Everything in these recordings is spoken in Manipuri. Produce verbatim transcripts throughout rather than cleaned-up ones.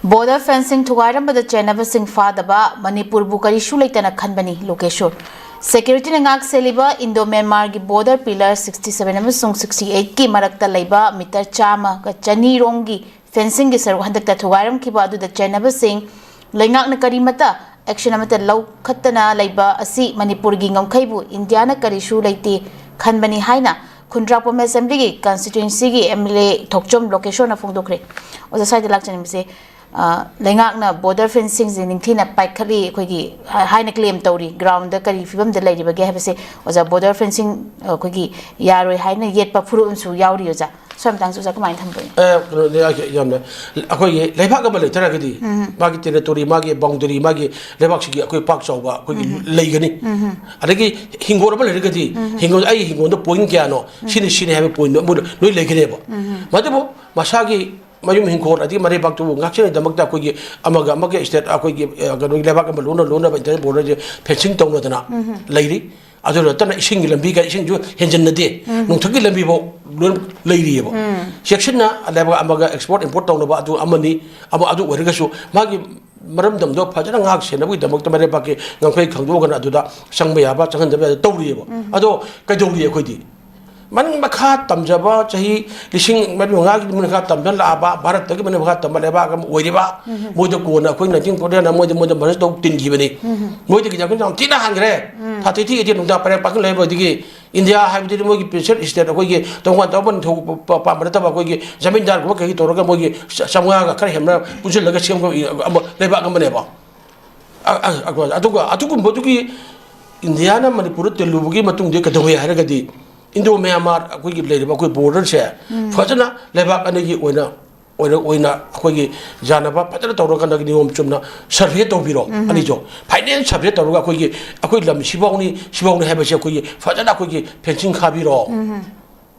Border fencing ꯊꯨꯒꯥꯏꯔꯝꯕꯗ ꯆꯦꯟꯅꯕꯁꯤꯡ ꯐꯥꯗꯕ, ꯃꯅꯤꯄꯨꯔꯕꯨ ꯀꯔꯤꯁꯨ ꯂꯩꯇꯅ ꯈꯟꯕꯅꯤ ꯂꯣꯀꯦꯁꯣꯔ꯫ Securityꯅ ꯉꯥꯛ ꯁꯦꯜꯂꯤꯕ Indo Myanmarꯒꯤ border pillar sixty seven ꯑꯃꯁꯨꯡ sixty eight ꯀꯤ ꯃꯔꯛꯇ ꯂꯩꯕ meter ꯆꯥꯝꯃꯒ ꯆꯅꯤ ꯔꯣꯝꯒꯤ fencingꯒꯤ ꯁꯔꯨꯛ ꯍꯟꯗꯛꯇ ꯊꯨꯒꯥꯏꯔꯝꯈꯤꯕ ꯑꯗꯨꯗ ꯆꯦꯟꯅꯕꯁꯤꯡ ꯂꯩꯉꯥꯛꯅ ꯀꯔꯤꯃꯠꯇ action ꯑꯃꯠꯇ ꯂꯧꯈꯠꯇꯅ ꯂꯩꯕ ꯑꯁꯤ ꯃꯅꯤꯄꯨꯔꯒꯤ ꯉꯝꯈꯩꯕꯨ ꯏꯟꯗꯤꯌꯥꯅ ꯀꯔꯤꯁꯨ ꯂꯩꯇꯦ ꯈꯟꯕꯅꯤ ꯍꯥꯏꯅ ꯈꯨꯟꯗ꯭ꯔꯥꯛꯄꯝ Assemblyꯒꯤ constituencyꯒꯤ MLA ꯊꯣꯛꯆꯣꯝ ꯂꯣꯀꯦꯁꯣꯔꯅ ꯐꯣꯡꯗꯣꯛꯈ꯭ꯔꯦ꯫ ꯑꯣꯖꯥ, ꯁ꯭ꯋꯥꯏꯗ ꯂꯥꯛꯆꯅꯤꯡꯕꯁꯦ, ꯑ, ꯂꯩꯉꯥꯛꯅ border fencingꯁꯦ ꯅꯤꯡꯊꯤꯅ ꯄꯥꯏꯈꯠꯂꯤ, ꯑꯩꯈꯣꯏꯒꯤ, ꯑ, ꯍꯥꯏꯅ claim ꯇꯧꯔꯤ꯫ Groundꯗ ꯀꯔꯤ ꯐꯤꯕꯝꯗ ꯂꯩꯔꯤꯕꯒꯦ ꯍꯥꯏꯕꯁꯦ, ꯑꯣꯖꯥ, border fencing, ꯑ, ꯑꯩꯈꯣꯏꯒꯤ ꯌꯥꯔꯣꯏ ꯍꯥꯏꯅ ꯌꯦꯠꯄ ꯐꯨꯔꯨꯞ ꯑꯃꯁꯨ ꯌꯥꯎꯔꯤ, ꯑꯣꯖꯥ꯫ ꯁ꯭ꯋꯥꯏ ꯃꯇꯥꯡꯁꯦ ꯑꯣꯖꯥ ꯀꯃꯥꯏꯅ ꯊꯝꯕꯤꯅꯤ? ꯑꯦ, ꯀꯩꯅꯣꯅꯦ, ꯑꯩ ꯌꯥꯝꯅ, ꯑꯩꯈꯣꯏꯒꯤ ꯂꯩꯕꯥꯛ ꯑꯃ ꯂꯩꯇꯥꯔꯒꯗꯤ, ꯎꯝ꯫ ꯃꯥꯒꯤ territory, ꯃꯥꯒꯤ boundary, ꯃꯥꯒꯤ ꯂꯩꯕꯥꯛꯁꯤꯒꯤ ꯑꯩꯈꯣꯏ ꯄꯥꯛ ꯆꯥꯎꯕ ꯑꯩꯈꯣꯏꯒꯤ ꯎꯝ꯫ ꯂꯩꯒꯅꯤ꯫ ꯎꯝ꯫ ꯑꯗꯒꯤ ꯍꯤꯡꯒꯣꯜ ꯑꯃ ꯂꯩꯔꯒꯗꯤ, ꯎꯝ꯫ ꯍꯤꯡꯒꯣꯜ, ꯑꯩ ꯍꯤꯡꯒꯣꯜꯗ point ꯀꯌꯥꯅꯣ, ꯎꯝ꯫ ꯁꯤꯅꯤ, ꯁꯤꯅꯤ ꯍꯥꯏꯕ pointꯗꯣ ꯃꯣꯏ ꯂꯣꯏ ꯂꯩꯒꯅꯦꯕ꯫ ꯎꯝ꯫ ꯃꯗꯨꯕꯨ ꯃꯁꯥꯒꯤ ꯃꯌꯨꯝ ꯍꯤꯡꯈꯣꯜ ꯑꯗꯒꯤ ꯃꯔꯩꯕꯥꯛꯇꯨꯕꯨ ꯉꯥꯛꯁꯦꯟꯅꯕꯒꯤꯗꯃꯛꯇ ꯑꯩꯈꯣꯏꯒꯤ ꯑꯃꯒ ꯑꯃꯒ state, ꯑꯩꯈꯣꯏꯒꯤ, ꯑ, ꯀꯩꯅꯣꯒꯤ ꯂꯩꯕꯥꯛ ꯑꯃ ꯂꯣꯟꯅ ꯂꯣꯟꯅꯕ internal borderꯁꯦ fencing ꯇꯧꯅꯗꯅ ꯎꯝ꯫ ꯂꯩꯔꯤ꯫ ꯑꯗꯨ ꯅꯠꯇꯅ ꯏꯁꯤꯡꯒꯤ ꯂꯝꯕꯤ ꯀ-, ꯏꯁꯤꯡꯁꯨ ꯍꯦꯟꯖꯤꯟꯅꯗꯦ꯫ ꯎꯝ꯫ ꯅꯣꯡꯊꯛꯀꯤ ꯂꯝꯕꯤꯐꯥꯎ ꯂꯣꯏꯅ ꯂꯩꯔꯤꯑꯕ꯫ ꯎꯝ꯫ ꯆꯦꯛꯁꯤꯟꯅ ꯂꯩꯕꯥꯛ ꯑꯃꯒ export import ꯇꯧꯅꯕ ꯑꯗꯨ ꯑꯃꯅꯤ, ꯑꯃ ꯑꯗꯨ ꯑꯣꯏꯔꯒꯁꯨ ꯃꯥꯒꯤ ꯃꯔꯝꯗꯝꯗꯣ ꯐꯖꯅ ꯉꯥꯛ ꯁꯦꯟꯅꯕꯒꯤꯗꯃꯛꯇ ꯃꯔꯩꯕꯥꯛꯀꯤ ꯉꯝꯈꯩ ꯈꯪꯗꯣꯛꯑꯒꯅ ꯑꯗꯨꯗ ꯆꯪꯕ ꯌꯥꯕ, ꯆꯪꯍꯟꯗꯕ ꯌꯥꯕ ꯇꯧꯔꯤꯑꯕ꯫ ꯎꯝ꯫ ꯑꯗꯣ ꯀꯩꯗꯧꯔꯤ ꯑꯩꯈꯣꯏꯗꯤ? ꯃꯅꯤꯡ ꯃꯈꯥ ꯇꯝꯖꯕ ꯆꯍꯤ ꯂꯤꯁꯤꯡ ꯃꯔꯤ ꯃꯉꯥꯒꯤ ꯃꯅꯤꯡ ꯃꯈꯥ ꯇꯝꯖꯜꯂꯛꯑꯕ, ꯚꯥꯔꯠꯇꯒꯤ ꯃꯅꯤꯡ ꯃꯈꯥ ꯇꯝꯕ ꯂꯩꯕꯥꯛ ꯑꯃ ꯑꯣꯏꯔꯤꯕ, ꯎꯝ꯫ ꯃꯣꯏꯗ ꯀꯣꯟꯅ ꯑꯩꯈꯣꯏ nineteen forty nine ꯃꯣꯏꯗ, ꯃꯣꯏꯗ merge ꯇꯧ ꯇꯤꯟꯈꯤꯕꯅꯤ꯫ ꯎꯝ꯫ ꯃꯣꯏꯗꯒꯤ ꯌꯥꯝ ꯊꯤꯅ ꯍꯥꯟꯈ꯭ꯔꯦ꯫ ꯎꯝ꯫ ꯊꯥ ꯇꯤꯊꯤ ꯏꯗꯤ ꯅꯨꯡꯗꯥꯡ ꯄꯔꯦꯡ ꯄꯥꯡꯒꯜ ꯂꯩꯕꯗꯒꯤ ꯏꯟꯗꯤꯌꯥ ꯍꯥꯏꯕꯗꯨꯗꯤ ꯃꯣꯏꯒꯤ princess state, ꯑꯩꯈꯣꯏꯒꯤ ꯇꯣꯉꯥꯟ ꯇꯣꯉꯥꯟꯕ ꯅꯤꯡꯊꯧ ꯄ-, ꯄꯥꯝꯕ ꯅꯠꯇꯕ, ꯑꯩꯈꯣꯏꯒꯤ ꯖꯃꯤꯟꯗꯥꯔꯒꯨꯝꯕ ꯀꯩꯒꯤ ꯇꯧꯔꯒ ꯃꯣꯏꯒꯤ ꯆ-, ꯆꯥꯝꯃꯉꯥꯒ ꯈꯔ ꯍꯦꯟꯅ ꯄꯨꯟꯁꯤꯜꯂꯒ ꯁꯦꯝꯕ ꯑꯃ, ꯂꯩꯕꯥꯛ ꯑꯃꯅꯦꯕ꯫ ꯑ-, ꯑ-, ꯑ-, ꯑꯗꯨꯒ ꯑꯗꯨꯒꯨꯝꯕꯗꯨꯒꯤ ꯏꯟꯗꯤꯌꯥꯅ ꯃꯅꯤꯄꯨꯔꯗ ꯇꯤꯜꯂꯨꯕꯒꯤ ꯃꯇꯨꯡꯗ ꯀꯩꯗꯧꯋꯦ ꯍꯥꯏꯔꯒꯗꯤ, ꯏꯟꯗꯣ ꯃ꯭ꯌꯥꯟꯃꯥꯔ ꯑꯩꯈꯣꯏꯒꯤ ꯂꯩꯔꯤꯕ ꯑꯩꯈꯣꯏ borderꯁꯦ ꯎꯝ꯫ ꯐꯖꯅ ꯂꯩꯕꯥꯛ ꯑꯅꯤꯒꯤ ꯑꯣꯏꯅ, ꯑꯣꯏꯅ, ꯑꯣꯏꯅ ꯑꯩꯈꯣꯏꯒꯤ ꯌꯥꯅꯕ ꯐꯖꯅ ꯇꯧꯔꯀꯥꯟꯗ ꯅꯤꯌꯣꯝ ꯆꯨꯝꯅ survey ꯇꯧꯕꯤꯔꯣ꯫ ꯎꯝ꯫ ꯑꯅꯤꯁꯨ finance survey ꯇꯧꯔꯒ ꯑꯩꯈꯣꯏꯒꯤ, ꯑꯩꯈꯣꯏ ꯂꯝ ꯁꯤꯐꯥꯎꯅꯤ, ꯁꯤꯐꯥꯎꯅꯤ ꯍꯥꯏꯕꯁꯦ ꯑꯩꯈꯣꯏꯒꯤ ꯐꯖꯅ ꯑꯩꯈꯣꯏꯒꯤ fencing ꯈꯥꯕꯤꯔꯣ꯫ ꯎꯝ꯫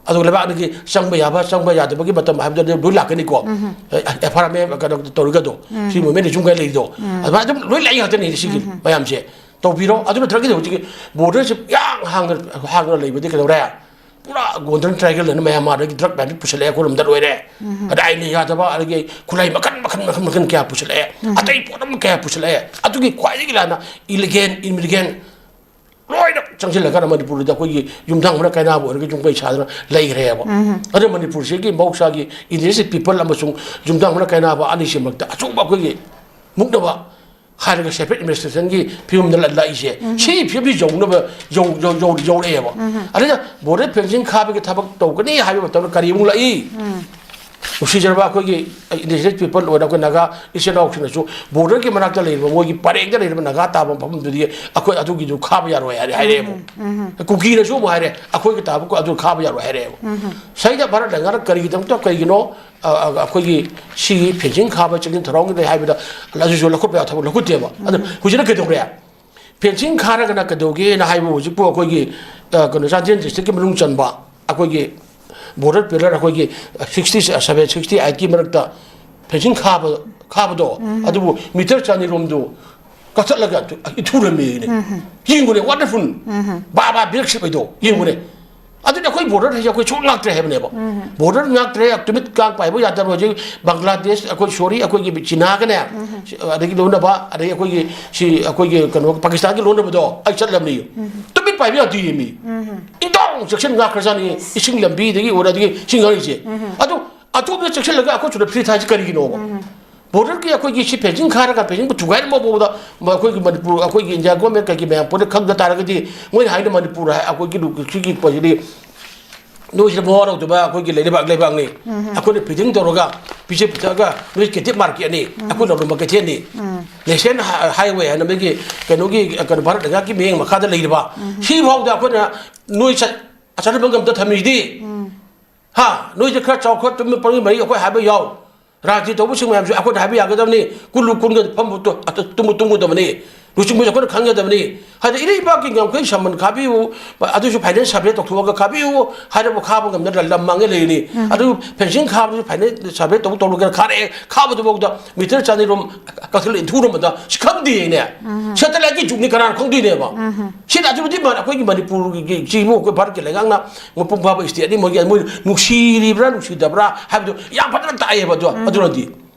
ꯑꯗꯨꯒ ꯂꯩꯕꯥꯛ ꯑꯅꯤꯒꯤ ꯆꯪꯕ ꯌꯥꯕ, ꯆꯪꯕ ꯌꯥꯗꯕꯒꯤ ꯃꯇꯝ ꯍꯥꯏꯕꯗꯣ ꯂꯣꯏ ꯂꯥꯛꯀꯅꯤꯀꯣ꯫ ꯎꯝ꯫ ꯑꯦ, ꯑꯦꯐ ꯑꯥꯔ ꯑꯦꯝ ꯑꯦ ꯀꯩꯅꯣ ꯇꯧꯔꯒꯗꯣ, ꯎꯝ꯫ ꯁꯤ movement ꯁꯨꯝ ꯀꯥꯏ ꯂꯩꯔꯤꯗꯣ꯫ ꯎꯝ꯫ ꯑꯗꯨꯃꯥꯏꯅ ꯑꯗꯨꯝ ꯂꯣꯏ ꯂꯥꯛꯏ ꯉꯥꯛꯇꯅꯤ ꯁꯤꯒꯤ ꯎꯝ꯫ ꯃꯌꯥꯝꯁꯦ꯫ ꯇꯧꯕꯤꯔꯣ꯫ ꯑꯗꯨ ꯅꯠꯇ꯭ꯔꯒꯗꯤ ꯍꯧꯖꯤꯛꯀꯤ borderꯁꯦ ꯌꯥꯝ ꯍꯥꯡꯅ, ꯍꯥꯡꯅ ꯂꯩꯕꯗꯤ ꯀꯩꯗꯧꯔꯦ? ꯄꯨꯔꯥ ꯒꯣꯜꯗꯟ ꯇ꯭ꯔꯥꯏꯒꯜ ꯑꯅ ꯃꯌꯥꯝ ꯃꯥꯗꯒꯤ ꯗ꯭ꯔꯒ ꯃꯌꯥꯝꯁꯤ ꯄꯨꯁꯜꯂꯛꯑꯦ ꯑꯩꯈꯣꯏꯔꯣꯝꯗ ꯂꯣꯏꯔꯦ꯫ ꯑꯗ ꯑꯥꯏꯟꯅ ꯌꯥꯗꯕ, ꯑꯗꯒꯤ ꯈꯨꯠꯂꯥꯏ ꯃꯈꯟ ꯃꯈꯟ ꯃꯈꯟ ꯃꯈꯟ ꯀꯌꯥ ꯄꯨꯁꯜꯂꯛꯑꯦ꯫ ꯑꯇꯩ ꯄꯣꯠ ꯑꯃ ꯀꯌꯥ ꯄꯨꯁꯜꯂꯛꯑꯦ꯫ ꯑꯗꯨꯒꯤ ꯈ꯭ꯋꯥꯏꯗꯒꯤ ꯂꯥꯟꯅ ꯏꯂꯤꯒꯦꯟ ꯏꯃꯤꯒ꯭ꯔꯦꯟ ꯂꯣꯏꯅ ꯆꯪꯁꯤꯜꯂꯀꯥꯟꯗ ꯃꯅꯤꯄꯨꯔꯗ ꯑꯩꯈꯣꯏꯒꯤ ꯌꯨꯝꯊꯥꯡ ꯃꯅꯥꯛ ꯀꯥꯏꯅꯕ ꯑꯣꯏꯔꯒ ꯌꯨꯝ ꯀꯩ ꯁꯥꯗꯅ ꯂꯩꯈ꯭ꯔꯦꯕ꯫ ꯑꯗꯨꯅ ꯃꯅꯤꯄꯨꯔꯁꯤꯒꯤ ꯃꯍꯧꯁꯥꯒꯤ ꯏꯟꯗꯤꯖꯤꯅꯁ ꯄꯤꯄꯜ ꯑꯃꯁꯨꯡ ꯌꯨꯝꯊꯥꯡ ꯃꯅꯥꯛ ꯀꯥꯏꯅꯕ ꯑꯅꯤꯁꯤꯃꯛꯇ ꯑꯆꯧꯕ ꯑꯩꯈꯣꯏꯒꯤ ꯃꯨꯛꯅꯕ ꯍꯥꯏꯔꯒ ꯁꯦꯄꯔꯦꯠ ꯑꯦꯗꯃꯤꯅꯤꯁꯇ꯭ꯔꯦꯁꯟꯒꯤ ꯐꯤꯕꯝꯗ ꯂ-, ꯂꯥꯛꯏꯁꯦ꯫ ꯁꯤꯒꯤ ꯐꯤꯕꯝꯁꯤ ꯌꯧꯅꯕ ꯌꯧ-, ꯌꯧ-, ꯌꯧ-, ꯌꯧꯔꯛꯑꯦꯕ꯫ ꯑꯗꯨꯅ ꯕꯣꯔꯗꯔ ꯐꯦꯟꯁꯤꯡ ꯈꯥꯕꯒꯤ ꯊꯕꯛ ꯇꯧꯒꯅꯤ ꯍꯥꯏꯕ ꯃꯇꯝꯗ ꯀꯔꯤ ꯑꯃꯨꯛ ꯂꯥꯛꯏ? ꯅꯨꯡꯁꯤꯖꯔꯕ ꯑꯩꯈꯣꯏꯒꯤ ꯏꯟꯗꯤꯖꯤꯅꯁ ꯄꯤꯄꯜ ꯑꯣꯏꯅ ꯑꯩꯈꯣꯏ ꯅꯥꯒꯥ ꯏꯆꯤꯜ ꯏꯅꯥꯎꯁꯤꯡꯅꯁꯨ ꯕꯣꯔꯗꯔꯒꯤ ꯃꯅꯥꯛꯇ ꯂꯩꯔꯤꯕ, ꯃꯣꯏꯒꯤ ꯄꯔꯦꯡꯗ ꯂꯩꯔꯤꯕ ꯅꯥꯒꯥ ꯇꯥꯕ ꯃꯐꯝꯗꯨꯗꯤ ꯑꯩꯈꯣꯏ ꯑꯗꯨꯒꯤꯗꯨ ꯈꯥꯕ ꯌꯥꯔꯣꯏ ꯍꯥꯏꯔꯦ, ꯍꯥꯏꯔꯛꯑꯦꯕ꯫ ꯀꯨꯀꯤꯅꯁꯨ ꯑꯃꯨꯛ ꯍꯥꯏꯔꯦ, ꯑꯩꯈꯣꯏꯒꯤ ꯇꯥꯕ ꯀꯣ-, ꯑꯗꯨ ꯈꯥꯕ ꯌꯥꯔꯣꯏ ꯍꯥꯏꯔꯛꯑꯦꯕ꯫ ꯁꯤꯗ ꯚꯥꯔꯠ ꯂꯩꯉꯥꯛꯅ ꯀꯔꯤꯒꯤꯗꯃꯛꯇ, ꯀꯔꯤꯒꯤꯅꯣ, ꯑ, ꯑ, ꯑꯩꯈꯣꯏꯒꯤ ꯁꯤꯒꯤ ꯐꯦꯟꯁꯤꯡ ꯈꯥꯕ ꯆꯦꯛꯁꯤꯟ ꯊꯧꯔꯥꯡꯒꯤ ꯂꯩ ꯍꯥꯏꯕꯗ ꯑꯗꯨꯁꯨ ꯂꯧꯈꯠꯄ ꯌꯥꯕ ꯊꯕꯛ ꯂꯧꯈꯠꯇꯦꯕ꯫ ꯑꯗꯣ ꯍꯧꯖꯤꯛꯅ ꯀꯩꯗꯧꯔꯦ? ꯐꯦꯟꯁꯤꯡ ꯈꯥꯔꯒꯅ ꯀꯩꯗꯧꯒꯦꯅ ꯍꯥꯏꯕ ꯍꯧꯖꯤꯛꯄꯨ ꯑꯩꯈꯣꯏꯒꯤ, ꯑ, ꯀꯩꯅꯣ, ꯆꯥꯟꯗꯦꯜ ꯗꯤꯁꯇ꯭ꯔꯤꯛꯀꯤ ꯃꯅꯨꯡ ꯆꯟꯕ ꯑꯩꯈꯣꯏꯒꯤ ꯕꯣꯔꯗꯔ ꯄꯤꯂꯔ ꯑꯩꯈꯣꯏꯒꯤ ꯁꯤꯛꯁꯇꯤ ꯁꯚꯦꯟ, ꯁꯤꯛꯁꯇꯤ ꯑꯩꯠꯀꯤ ꯃꯔꯛꯇ ꯐꯦꯟꯁꯤꯡ ꯈꯥꯕ, ꯈꯥꯕꯗꯣ, ꯑꯗꯨꯕꯨ ꯃꯤꯇꯔ ꯆꯅꯤꯔꯣꯝꯗꯨ ꯀꯛꯊꯠꯂꯒ ꯏꯊꯨꯔꯝꯃꯤꯅꯦ꯫ ꯌꯦꯡꯉꯨꯅꯦ, ꯋꯥꯟꯗꯔꯐꯨꯜ꯫ ꯕꯥ ꯕꯥ ꯕ꯭ꯔꯦꯛ ꯁꯤꯠꯄꯩꯗꯣ ꯌꯦꯡꯉꯨꯅꯦ꯫ ꯑꯗꯨꯅ ꯑꯩꯈꯣꯏ ꯕꯣꯔꯗꯔ ꯍꯥꯏꯁꯦ ꯑꯩꯈꯣꯏ ꯁꯨꯡ ꯉꯥꯛꯇ꯭ꯔꯦ ꯍꯥꯏꯕꯅꯦꯕ꯫ ꯕꯣꯔꯗꯔ ꯉꯥꯛꯇ꯭ꯔꯦ, ꯇꯨꯃꯤꯠ ꯀꯥꯡ ꯄꯥꯏꯕ ꯌꯥꯗꯕ ꯍꯧꯖꯤꯛ ꯕꯪꯒ꯭ꯂꯥꯗꯦꯁ, ꯑꯩꯈꯣꯏ, ꯁꯣꯔꯤ, ꯑꯩꯈꯣꯏꯒꯤ ꯆꯤꯅꯥꯒꯅꯦ, ꯑꯗꯒꯤ ꯂꯣꯟꯅꯕ, ꯑꯗꯒꯤ ꯑꯩꯈꯣꯏꯒꯤ ꯁꯤ ꯑꯩꯈꯣꯏꯒꯤ ꯀꯩꯅꯣ ꯄꯥꯀꯤꯁꯇꯥꯟꯒꯤ ꯂꯣꯟꯅꯕꯗꯣ ꯑꯩ ꯆꯠꯂꯕꯅꯤ꯫ ꯇꯨꯃꯤꯠ ꯄꯥꯏꯕ ꯌꯥꯗꯦ ꯃꯤ꯫ ꯏꯗꯣꯡ ꯆꯦꯛꯁꯤꯟ ꯉꯥꯛꯈ꯭ꯔꯖꯥꯠꯅꯤ꯫ ꯏꯁꯤꯡ ꯂꯝꯕꯤꯗꯒꯤ ꯑꯣꯏꯔ ꯑꯗꯒꯤ ꯏꯁꯤꯡ ꯉꯥꯡꯉꯤꯁꯦ꯫ ꯑꯗꯨ ꯑꯇꯣꯞꯄꯗ ꯆꯦꯛꯁꯤꯜꯂꯒ ꯑꯩꯈꯣꯏ ꯁꯣꯝꯗ ꯐ꯭ꯔꯤ ꯊꯥꯏꯁꯤ ꯀꯔꯤꯒꯤꯅꯣꯕ? ꯕꯣꯔꯗꯔꯒꯤ ꯑꯩꯈꯣꯏꯒꯤ ꯁꯤ ꯐꯦꯟꯁꯤꯡ ꯈꯥꯔꯒ ꯐꯦꯟꯁꯤꯡꯕꯨ ꯊꯨꯒꯥꯏꯔꯝꯕ ꯐꯥꯎꯕꯗ ꯑꯩꯈꯣꯏꯒꯤ ꯃꯅꯤꯄꯨꯔ, ꯑꯩꯈꯣꯏꯒꯤ ꯏꯟꯗꯤꯌꯥ ꯒꯣꯔꯃꯦꯟ ꯀꯩꯒꯤ ꯃꯌꯥꯝ ꯄꯨꯟꯅ ꯈꯪꯗ ꯇꯥꯔꯒꯗꯤ, ꯃꯣꯏꯅ ꯍꯥꯏꯅ ꯃꯅꯤꯄꯨꯔ ꯍꯥꯏ-, ꯑꯩꯈꯣꯏꯒꯤ ꯂꯨ-, ꯁꯤꯒꯤ ꯄꯣꯠꯁꯤꯗꯤ ꯅꯣꯏꯁꯤꯗ ꯃꯋꯥ ꯂꯧꯗꯕ ꯑꯩꯈꯣꯏꯒꯤ ꯂꯩꯔꯤꯕꯥꯛ ꯂꯩꯕꯥꯛꯅꯤ꯫ ꯑꯩꯈꯣꯏꯅ ꯐꯤꯗꯤꯡ ꯇꯧꯔꯒ ꯄꯤꯖ ꯄꯤꯊꯛꯑꯒ ꯅꯣꯏ ꯀꯦꯇꯤꯞ ꯃꯥꯔꯀꯦꯠꯅꯤ, ꯑꯩꯈꯣꯏ ꯂꯧꯔꯝꯕ ꯀꯩꯊꯦꯜꯅꯤ꯫ ꯅꯦꯁꯅꯦꯜ ꯍꯥꯏ-, ꯍꯥꯏꯋꯦ ꯍꯥꯏꯅ ꯃꯣꯏꯒꯤ ꯀꯩꯅꯣꯒꯤ, ꯀꯩꯅꯣ, ꯚꯥꯔꯠ ꯂꯩꯉꯥꯛꯀꯤ ꯃꯤꯠꯌꯦꯡ ꯃꯈꯥꯗ ꯂꯩꯔꯤꯕ ꯁꯤꯐꯥꯎꯗ ꯑꯩꯈꯣꯏꯅ ꯅꯣꯏ ꯆꯠ-, ꯆꯠꯅꯐꯝ ꯑꯝꯇ ꯊꯝꯃꯤꯁꯤꯗꯤ꯫ ꯍꯥ? ꯅꯣꯏꯁꯦ ꯈꯔ ꯆꯥꯎ, ꯈꯔ ꯇꯨꯝꯕ ꯄꯪꯂꯩ ꯃꯔꯩ ꯑꯩꯈꯣꯏ ꯍꯥꯏꯕ ꯌꯥꯎ꯫ ꯔꯥꯖꯅꯤꯇꯤ ꯇꯧꯕꯁꯤꯡ ꯃꯌꯥꯝꯁꯨ ꯑꯩꯈꯣꯏꯅ ꯍꯥꯏꯕ ꯌꯥꯒꯗꯕꯅꯤ꯫ ꯀꯨꯜꯂꯨ ꯀꯨꯟꯒ ꯐꯝꯕ ꯇꯨ-, ꯑꯇ-, ꯇꯨꯝꯕ ꯇꯨꯝꯒꯗꯕꯅꯤ꯫ ꯂꯨꯆꯤꯡꯕꯁꯦ ꯑꯩꯈꯣꯏꯅ ꯈꯪꯒꯗꯕꯅꯤ꯫ ꯍꯥꯏꯗꯤ ꯏꯔꯩꯕꯥꯛꯀꯤ ꯉꯝꯈꯩ ꯁꯃꯟ ꯈꯥꯕꯤꯌꯨ, ꯑꯗꯨꯁꯨ ꯐꯥꯏꯅꯦꯟꯁ ꯁꯔꯚꯦ ꯇꯧꯊꯣꯛꯑꯒ ꯈꯥꯕꯤꯌꯨ ꯍꯥꯏꯔꯕ ꯈꯥꯕ ꯉꯝꯗꯅ ꯂꯝ ꯃꯥꯡꯉꯦ ꯂꯩꯔꯤꯅꯤ꯫ ꯑꯗꯨ ꯐꯦꯟꯁꯤꯡ ꯈꯥꯕꯗꯨꯁꯨ ꯐꯥꯏꯅꯦꯟꯁ ꯁꯔꯚꯦ ꯇꯧ ꯇꯧꯔꯒ ꯈꯥꯔꯛꯑꯦ꯫ ꯈꯥꯕꯗꯨꯐꯥꯎꯗ ꯃꯤꯇꯔ ꯆꯅꯤꯔꯣꯝ ꯀꯛꯊꯠꯂ ꯏꯟꯊꯨꯔꯝꯕꯗ ꯁꯤ ꯈꯪꯗꯦꯅꯦ꯫ ꯁꯦꯇꯦꯂꯥꯏꯠꯀꯤ ꯖꯨꯛꯅꯤ ꯀꯅꯥꯅ ꯈꯪꯗꯣꯏꯅꯦꯕ? ꯁꯤꯅ ꯑꯗꯨꯛꯀꯤ ꯃꯇꯤꯛ ꯑꯩꯈꯣꯏꯒꯤ ꯃꯅꯤꯄꯨꯔꯒꯤ ꯁꯤꯕꯨ ꯑꯩꯈꯣꯏ ꯚꯥꯔꯠꯀꯤ ꯂꯩꯉꯥꯛꯅ ꯃꯄꯨꯡ ꯐꯥꯕ ꯁ꯭ꯇꯦꯠꯅꯤ, ꯃꯣꯏꯒꯤ ꯃꯣꯏ ꯅꯨꯡꯁꯤꯔꯤꯕ꯭ꯔꯥ ꯅꯨꯡꯁꯤꯗꯕ꯭ꯔꯥ ꯍꯥꯏꯕꯗꯨ ꯌꯥꯝ ꯐꯖꯅ ꯇꯥꯛꯑꯦꯕ꯫ ꯑꯗꯨ ꯑꯗꯨꯅꯗꯤ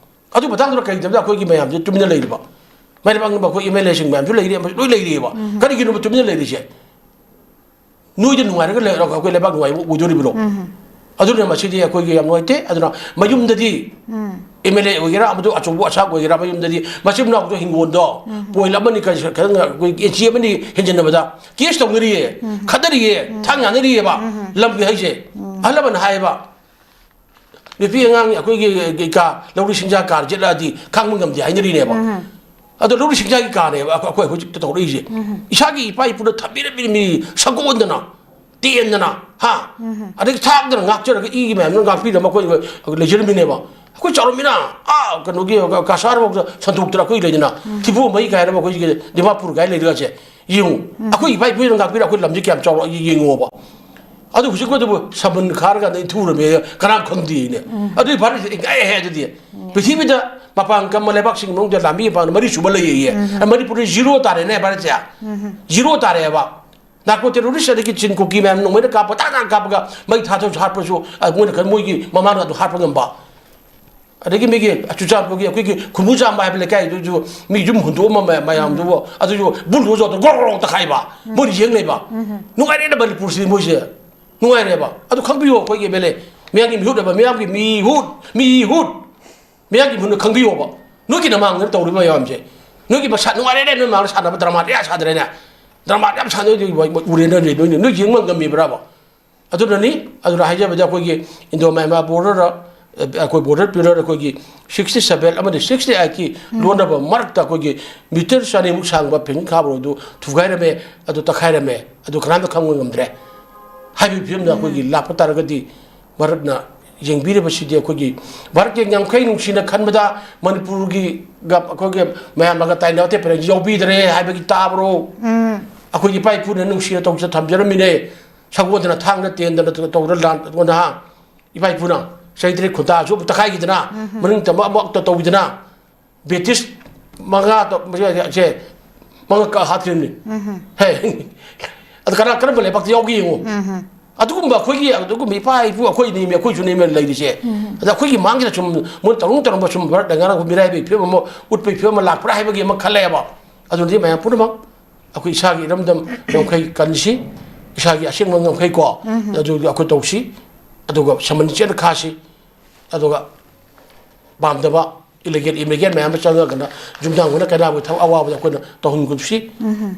ꯑꯗꯨ ꯃꯇꯥꯡꯗꯨꯗ ꯀꯔꯤꯒꯤꯗꯃꯛꯇ ꯑꯩꯈꯣꯏꯒꯤ ꯃꯌꯥꯝꯁꯦ ꯇꯨꯃꯤꯟꯅ ꯂꯩꯔꯤꯕ? ꯃꯥꯏ ꯄꯥꯛꯅꯕ ꯑꯩꯈꯣꯏ ꯑꯦꯝ ꯑꯦꯜ ꯑꯦꯁꯤꯡ ꯃꯌꯥꯝꯁꯨ ꯂꯩꯔꯤ, ꯑꯃꯁꯨ ꯂꯣꯏ ꯂꯩꯔꯤꯑꯕ꯫ ꯀꯔꯤꯒꯤꯅꯣꯕ ꯇꯨꯃꯤꯟꯅ ꯂꯩꯔꯤꯁꯦ? ꯅꯣꯏꯗ ꯅꯨꯡꯉꯥꯏꯔꯒ ꯂꯩꯔꯒ ꯑꯩꯈꯣꯏ ꯂꯩꯕꯥꯛ ꯅꯨꯡꯉꯥꯏꯕ ꯑꯣꯏꯗꯣꯔꯤꯕ꯭ꯔꯣ? ꯑꯗꯨꯅ ꯃꯁꯤꯗꯤ ꯑꯩꯈꯣꯏꯒꯤ ꯌꯥꯝ ꯅꯨꯡꯉꯥꯏꯇꯦ꯫ ꯑꯗꯨꯅ ꯃꯌꯨꯝꯗꯗꯤ ꯑꯦꯝ ꯑꯦꯜ ꯑꯦ ꯑꯣꯏꯒꯦꯔꯥ, ꯑꯃꯗꯨ ꯑꯆꯧꯕ ꯑꯁꯥꯛ ꯑꯣꯏꯒꯦꯔꯥ, ꯃꯌꯨꯝꯗꯗꯤ ꯃꯆꯤꯟ ꯃꯅꯥꯎꯗꯣ ꯍꯤꯡꯒꯣꯜꯗꯣ ꯄꯣꯏꯜ ꯑꯃꯅꯤ ꯀꯔꯤ ꯈꯔ ꯑꯩꯈꯣꯏ ꯏꯟꯆꯤ ꯑꯃꯅꯤ ꯍꯦꯟꯖꯤꯟꯅꯕꯗ ꯀꯦꯁ ꯇꯧꯅꯔꯤꯌꯦ, ꯈꯠꯅꯔꯤꯌꯦ, ꯊꯥꯡ ꯌꯥꯅꯔꯤꯌꯦꯕ꯫ ꯂꯝꯒꯤ ꯍꯥꯏꯁꯦ ꯑꯍꯜ ꯂꯃꯟ ꯍꯥꯏꯌꯦꯕ, ꯅꯨꯄꯤ ꯑꯉꯥꯡ ꯑꯩꯈꯣꯏꯒꯤ ꯀꯥ ꯂꯧꯔꯤ ꯁꯤꯡꯖꯥ ꯀꯥꯔ ꯆꯠꯂꯛꯑꯗꯤ ꯈꯥꯡꯕ ꯉꯝꯗꯦ ꯍꯥꯏꯅꯔꯤꯅꯦꯕ꯫ ꯑꯗꯣ ꯂꯧꯔꯤ ꯁꯤꯡꯖꯥꯒꯤ ꯀꯥꯅꯦꯕ ꯑꯩꯈꯣꯏ ꯑꯩꯈꯣꯏ ꯍꯧꯖꯤꯛꯇ ꯇꯧꯔꯛꯏꯁꯦ꯫ ꯏꯁꯥꯒꯤ ꯏꯄꯥ ꯏꯄꯨꯅ ꯊꯝꯕꯤꯔꯝꯃꯤꯕ ꯃꯤ ꯁꯒꯣꯟꯗꯅ, ꯇꯦꯟꯗꯅ, ꯍꯥ? ꯑꯗꯒꯤ ꯊꯥꯛꯇꯅ ꯉꯥꯛꯆꯔꯒ ꯏꯒꯤ ꯃꯌꯥꯝꯗꯨꯅ ꯉꯥꯛꯄꯤꯔꯝꯕ ꯑꯩꯈꯣꯏ ꯂꯩꯖꯔꯝꯃꯤꯅꯦꯕ꯫ ꯑꯩꯈꯣꯏ ꯆꯥꯎꯔꯝꯃꯤꯅ ꯑꯥ ꯀꯩꯅꯣꯒꯤ ꯀꯁꯥꯔꯐꯥꯎꯗ ꯁꯟꯗꯣꯛꯇꯅ ꯑꯩꯈꯣꯏ ꯂꯩꯗꯅ ꯊꯤꯕꯣꯡ ꯃꯩ ꯀꯥꯏꯔꯕ ꯑꯩꯈꯣꯏꯒꯤ ꯗꯤꯃꯥꯄꯨꯔ ꯀꯥꯏ ꯂꯩꯔꯒꯁꯦ ꯌꯦꯡꯉꯨ꯫ ꯑꯩꯈꯣꯏ ꯏꯄꯥ ꯏꯄꯨꯅ ꯉꯥꯛꯄꯤꯔ ꯑꯩꯈꯣꯏ ꯂꯝꯁꯦ ꯀꯌꯥꯝ ꯆꯥꯎꯔꯛꯑꯒꯦ ꯌꯦꯡꯉꯣꯕ꯫ ꯑꯗꯨ ꯍꯧꯖꯤꯛ ꯃꯇꯝꯕꯨ ꯁꯃꯟ ꯈꯥꯔꯀꯥꯟꯗ ꯏꯟꯊꯨꯔꯝꯃꯦ, ꯀꯅꯥꯝ ꯈꯪꯗꯦꯅꯦ꯫ ꯑꯗꯨꯏ ꯚꯥꯔꯠꯁꯦ ꯏꯀꯥꯏ ꯍꯦ ꯑꯗꯨꯗꯤ꯫ ꯄ꯭ꯔꯤꯊꯤꯕꯤꯗ ꯃꯄꯥꯟ ꯀꯝꯕ ꯂꯩꯕꯥꯛꯁꯤꯡꯒꯤ ꯃꯅꯨꯡꯗ ꯂꯥꯟꯃꯤ ꯄꯥꯡꯅ ꯃꯔꯤ ꯁꯨꯕ ꯂꯩꯌꯦ꯫ ꯃꯅꯤꯄꯨꯔꯗꯤ ꯖꯤꯔꯣ ꯇꯥꯔꯦꯅꯦ ꯚꯥꯔꯠꯁꯦ꯫ ꯖꯤꯔꯣ ꯇꯥꯔꯦꯕ꯫ ꯅꯥꯔꯀꯣ ꯇꯦꯔꯣꯔꯤꯁ ꯑꯗꯒꯤ ꯆꯤꯟ ꯀꯨꯀꯤ ꯃꯌꯥꯝ ꯅꯣꯡꯃꯩꯅ ꯀꯥꯞꯄ ꯇꯥꯛ ꯇꯥꯛ ꯀꯥꯞꯄꯒ ꯃꯩ ꯊꯥꯗꯔꯁꯨ ꯍꯥꯠꯄꯁꯨ, ꯑ, ꯃꯣꯏꯅ ꯈꯟ ꯃꯣꯏꯒꯤ ꯃꯃꯥꯡꯗ ꯑꯗꯨ ꯍꯥꯠꯄ ꯉꯝꯕ꯫ ꯑꯗꯒꯤ ꯃꯤꯒꯤ ꯆꯨꯔꯆꯥꯟꯄꯨꯔꯒꯤ ꯑꯩꯈꯣꯏꯒꯤ ꯈꯨꯟꯕꯨ ꯆꯥꯝꯕ ꯍꯥꯏꯕ ꯂꯩꯀꯥꯏꯗꯨꯁꯨ ꯃꯤ ꯌꯨꯝ ꯍꯨꯟꯗꯣꯛꯑꯝꯕ ꯃꯌꯥꯝꯗꯨꯕꯨ ꯑꯗꯨꯁꯨ ꯕꯨꯜꯗꯣꯖꯔꯗ ꯒ꯭ꯔꯣꯛ ꯒ꯭ꯔꯣꯛ ꯇꯛꯈꯥꯏꯕ꯫ ꯃꯣꯏꯅ ꯌꯦꯡ ꯂꯩꯕ꯫ ꯅꯨꯡꯉꯥꯏꯔꯦꯅ ꯃꯅꯤꯄꯨꯔꯁꯤꯗꯤ ꯃꯣꯏꯁꯦ꯫ ꯅꯨꯡꯉꯥꯏꯔꯦꯕ꯫ ꯑꯗꯨ ꯈꯪꯕꯤꯌꯣ ꯑꯩꯈꯣꯏꯒꯤ ꯑꯦꯝ ꯑꯦꯜ ꯑꯦ꯫ ꯃꯤꯌꯥꯝꯒꯤ ꯃꯤꯍꯨꯠ ꯍꯥꯏꯕ, ꯃꯤꯌꯥꯝꯒꯤ ꯃꯤꯍꯨꯠ, ꯃꯤꯍꯨꯠ꯫ ꯃꯤꯌꯥꯝꯒꯤ ꯃꯤꯍꯨꯠꯅ ꯈꯪꯕꯤꯌꯣꯕ꯫ ꯅꯣꯏꯒꯤ ꯅꯃꯥꯡꯗ ꯇꯧꯔꯤꯕ ꯃꯌꯥꯝꯁꯦ꯫ ꯅꯣꯏꯒꯤ ꯃꯁꯥ ꯅꯨꯡꯉꯥꯏꯔꯦꯅꯦ, ꯅꯣꯏ ꯃꯃꯥꯡꯗ ꯁꯥꯟꯅꯕ ꯗ꯭ꯔꯃꯥ ꯀꯌꯥ ꯁꯥꯗ꯭ꯔꯦꯅꯦ꯫ ꯗ꯭ꯔꯃꯥ ꯌꯥꯝ ꯁꯥꯟꯅꯔꯤꯗꯨ ꯎꯔꯦꯅ ꯅꯣꯏ, ꯅꯣꯏ ꯌꯦꯡꯕ ꯉꯝꯃꯤꯕ꯭ꯔꯕ? ꯑꯗꯨꯅꯅꯤ, ꯑꯗꯨꯅ ꯍꯥꯏꯖꯕꯗ ꯑꯩꯈꯣꯏꯒꯤ ꯏꯟꯗꯣ ꯃ꯭ꯌꯥꯟꯃꯥꯔ ꯕꯣꯔꯗꯔꯗ, ꯑꯩꯈꯣꯏ ꯕꯣꯔꯗꯔ ꯄꯤꯂꯔ ꯑꯩꯈꯣꯏꯒꯤ sixty seven ꯑꯃꯗꯤ sixty eight ꯀꯤ ꯂꯣꯟꯅꯕ ꯃꯔꯛꯇ ꯑꯩꯈꯣꯏꯒꯤ ꯃꯤꯇꯔ ꯆꯅꯤꯃꯨꯛ ꯁꯥꯡꯕ ꯐꯦꯟꯁꯤꯡ ꯈꯥꯕ ꯔꯣꯗꯨ ꯊꯨꯒꯥꯏꯔꯝꯃꯦ, ꯑꯗꯨ ꯇꯛꯈꯥꯏꯔꯝꯃꯦ, ꯑꯗꯨ ꯀꯅꯥꯝꯇ ꯈꯪꯕ ꯉꯝꯗ꯭ꯔꯦ꯫ ꯍꯥꯏꯕꯒꯤ ꯐꯤꯕꯝꯗ ꯑꯩꯈꯣꯏꯒꯤ ꯂꯥꯛꯄ ꯇꯥꯔꯒꯗꯤ ꯚꯥꯔꯠꯅ ꯌꯦꯡꯕꯤꯔꯤꯕꯁꯤꯗꯤ ꯑꯩꯈꯣꯏꯒꯤ ꯚꯥꯔꯠꯀꯤ ꯌꯥꯡꯈꯩ ꯅꯨꯡꯁꯤꯅ ꯈꯟꯕꯗ ꯃꯅꯤꯄꯨꯔꯒꯤ ꯒ ꯑꯩꯈꯣꯏꯒꯤ ꯃꯌꯥꯝ ꯑꯃꯒ ꯇꯥꯏꯅꯕ ꯇꯦꯄꯔꯦꯟꯁꯤ ꯌꯥꯎꯕꯤꯗ꯭ꯔꯦ ꯍꯥꯏꯕꯒꯤ ꯇꯥꯕ꯭ꯔꯣ? ꯑꯩꯈꯣꯏꯒꯤ ꯏꯄꯥ ꯏꯄꯨꯅ ꯅꯨꯡꯁꯤꯅ ꯇꯧꯖ ꯊꯝꯖꯔꯝꯃꯤꯅꯦ꯫ ꯁꯒꯣꯜꯗꯅ ꯊꯥꯡꯅ ꯇꯦꯟꯗꯅ ꯇꯧꯔ ꯂꯥꯟ ꯇꯧꯗꯅ ꯍꯥ? ꯏꯄꯥ ꯏꯄꯨꯅ ꯆꯍꯤ ꯇꯔꯦꯠ ꯈꯨꯟꯇꯥꯁꯨ ꯑꯃꯨꯛ ꯇꯛꯈꯥꯏꯈꯤꯗꯅ, ꯃꯅꯤꯡ ꯇꯝꯕ ꯑꯃꯨꯛ ꯇꯧ-, ꯇꯧꯈꯤꯗꯅ, ꯕ꯭ꯔꯤꯇꯤꯁ ꯃꯉꯥ ꯇ-, ꯁꯦ ꯃꯉꯥ ꯀ ꯍꯥꯠꯈ꯭ꯔꯤꯕꯅꯤ꯫ ꯍꯦ, ꯑꯗꯨ ꯀꯅꯥ, ꯀꯔꯝꯕ ꯂꯩꯕꯥꯛꯇ ꯌꯥꯎꯒꯦ ꯌꯦꯡꯉꯨ꯫ ꯑꯗꯨꯒꯨꯝꯕ ꯑꯩꯈꯣꯏꯒꯤ, ꯑꯗꯨꯒꯨꯝꯕ ꯏꯄꯥ ꯏꯄꯨ ꯑꯩꯈꯣꯏ ꯅꯦꯝꯃꯦ, ꯑꯩꯈꯣꯏꯁꯨ ꯅꯦꯝꯃꯦ ꯂꯩꯔꯤꯁꯦ꯫ ꯑꯗ ꯑꯩꯈꯣꯏꯒꯤ ꯃꯥꯡꯁꯤꯗ ꯁꯨꯝ ꯃꯣꯏ ꯇꯧꯔꯨ ꯇꯧꯔꯝꯕ ꯁꯨꯝ ꯚꯥꯔꯠꯅ ꯉꯔꯥꯡ ꯃꯤꯔꯥꯏꯕꯒꯤ ꯐꯤꯕꯝ ꯑꯃ ꯎꯠꯄꯒꯤ ꯐꯤꯕꯝ ꯑꯃ ꯂꯥꯛꯄ꯭ꯔꯥ ꯍꯥꯏꯕꯒꯤ ꯑꯃ ꯈꯜꯂꯦꯕ꯫ ꯑꯗꯨꯅꯗꯤ ꯃꯌꯥꯝ ꯄꯨꯝꯅꯃꯛ ꯑꯩꯈꯣꯏ ꯏꯁꯥꯒꯤ ꯏꯔꯝꯗꯝ ꯉꯝꯈꯩ ꯀꯟꯁꯤ, ꯏꯁꯥꯒꯤ ꯑꯁꯦꯡꯕ ꯉꯝꯈꯩ ꯀꯣ, ꯑꯗꯨ ꯑꯩꯈꯣꯏ ꯇꯧꯁꯤ, ꯑꯗꯨꯒ ꯁꯃꯟ ꯆꯦꯠꯅ ꯈꯥꯁꯤ, ꯑꯗꯨꯒ ꯄꯥꯝꯗꯕ ꯏꯂꯤꯒꯦꯜ ꯏꯃꯤꯒ꯭ꯔꯦꯟ ꯃꯌꯥꯝ ꯑꯃ ꯆꯪꯉꯒꯅ ꯌꯨꯝꯊꯥꯡ ꯑꯣꯏꯅ ꯀꯅꯥꯒꯤ ꯊꯕꯛ ꯑꯋꯥꯕꯗ ꯑꯩꯈꯣꯏꯅ ꯇꯧꯍꯟꯒꯨꯝꯁꯤ꯫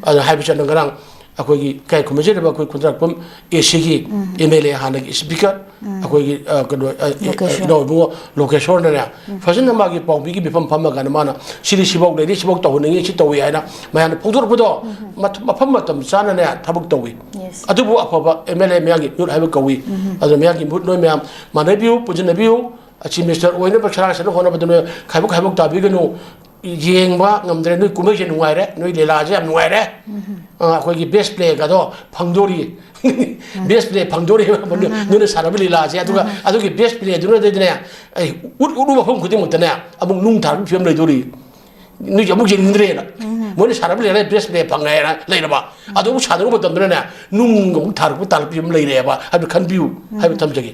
ꯑꯗꯨ ꯍꯥꯏꯕꯁꯤ ꯑꯗꯨ ꯉꯔꯥꯡ ꯑꯩꯈꯣꯏꯒꯤ ꯏꯀꯥꯏ ꯈꯨꯝꯅꯖꯔꯤꯕ ꯑꯩꯈꯣꯏ ꯈꯨꯟꯗ꯭ꯔꯥꯛꯄꯝ ꯑꯦ ꯁꯤꯒꯤ ꯑꯦꯝ ꯑꯦꯜ ꯑꯦ ꯍꯥꯟꯅꯒꯤ ꯁ꯭ꯄꯤꯀꯔ ꯑꯩꯈꯣꯏꯒꯤ, ꯑ, ꯀꯩꯅꯣ, ꯑ, ꯂꯣꯀꯦꯁꯣꯔ꯫ ꯏꯅꯥꯎ ꯏꯕꯨꯡꯉꯣ ꯂꯣꯀꯦꯁꯣꯔꯅꯅꯦ, ꯐꯖꯅ ꯃꯥꯒꯤ ꯄꯥꯎꯃꯤꯒꯤ ꯃꯤꯐꯝ ꯐꯝꯃꯒꯅ ꯃꯥꯅ ꯁꯤꯗꯤ ꯁꯤꯐꯧ ꯂꯩꯔꯤ, ꯁꯤꯐꯧ ꯇꯧꯍꯟꯅꯤꯡꯉꯤ, ꯁꯤ ꯇꯧꯏ ꯍꯥꯏꯅ ꯃꯌꯥꯝꯅ ꯐꯣꯡꯗꯣꯔꯛꯄꯗꯣ, ꯃꯠ-, ꯃꯐꯝ ꯃꯇꯝ ꯆꯥꯅꯅꯦ ꯊꯕꯛ ꯇꯧꯏ꯫ Yes꯫ ꯑꯗꯨꯕꯨ ꯑꯐꯕ ꯑꯦꯝ ꯑꯦꯜ ꯑꯦ ꯃꯌꯥꯝꯒꯤ ꯃꯤꯍꯨꯠ ꯍꯥꯏꯕ ꯀꯧꯏ꯫ ꯑꯗꯨꯅ ꯃꯌꯥꯝꯒꯤ ꯃꯤꯍꯨꯠ ꯅꯣꯏ ꯃꯌꯥꯝ ꯃꯥꯟꯅꯕꯤꯌꯨ, ꯄꯨꯟꯁꯤꯟꯅꯕꯤꯌꯨ꯫ ꯆꯤꯐ ꯃꯤꯅꯤꯁꯇꯔ ꯑꯣꯏꯅꯕ ꯁꯔꯥ ꯁꯟꯅ ꯍꯣꯠꯅꯕꯗ ꯅꯣꯏ ꯈꯥꯏꯕꯣꯛ ꯈꯥꯏꯕꯣꯛ ꯇꯥꯕꯤꯒꯅꯨ꯫ ꯌꯦꯡꯕ ꯉꯝꯗ꯭ꯔꯦ, ꯅꯣꯏ ꯀꯨꯝꯍꯩꯁꯦ ꯅꯨꯡꯉꯥꯏꯔꯦ, ꯅꯣꯏ ꯂꯤꯂꯥꯁꯦ ꯌꯥꯝ ꯅꯨꯡꯉꯥꯏꯔꯦ꯫ ꯑ, ꯑꯩꯈꯣꯏꯒꯤ ꯕꯦꯁ ꯄ꯭ꯂꯦꯒꯗꯣ ꯐꯪꯗꯣꯔꯤ꯫ ꯕꯦꯁ ꯄ꯭ꯂꯦ ꯐꯪꯗꯣꯔꯤ꯫ ꯅꯣꯏꯅ ꯁꯥꯟꯅꯕ ꯂꯤꯂꯥꯁꯦ, ꯑꯗꯨꯒ ꯑꯗꯨꯒꯤ ꯕꯦꯁ ꯄ꯭ꯂꯦꯗꯨꯅꯗꯤꯅꯦ, ꯑꯩ ꯎꯠ-, ꯎꯠꯂꯨ ꯃꯐꯝ ꯈꯨꯗꯤꯡꯃꯛꯇꯅꯦ ꯑꯃꯨꯛ ꯅꯨꯡ ꯊꯥꯔꯛꯄꯒꯤ ꯐꯤꯕꯝ ꯂꯩꯗꯣꯔꯤ꯫ ꯅꯣꯏꯁꯦ ꯑꯃꯨꯛ ꯌꯦꯡꯅꯤꯡꯗ꯭ꯔꯦꯅ꯫ ꯃꯣꯏꯅ ꯁꯥꯟꯅꯕ ꯂꯤꯂꯥꯗ ꯕꯦꯁ ꯄ꯭ꯂꯦ ꯐꯪꯉꯦꯅ ꯂꯩꯔꯕ꯫ ꯑꯗꯨ ꯑꯃꯨꯛ ꯁꯥꯟꯅꯔꯨꯕ ꯃꯇꯝꯗꯅꯅꯦ, ꯅꯨꯡ ꯑꯃꯨꯛ ꯊꯥꯔꯛꯄ ꯇꯥꯔꯛꯄꯒꯤ ꯐꯤꯕꯝ ꯂꯩꯔꯦꯕ ꯍꯥꯏꯕꯗꯨ ꯈꯟꯕꯤꯌꯨ ꯍꯥꯏꯕ ꯊꯝꯖꯒꯦ꯫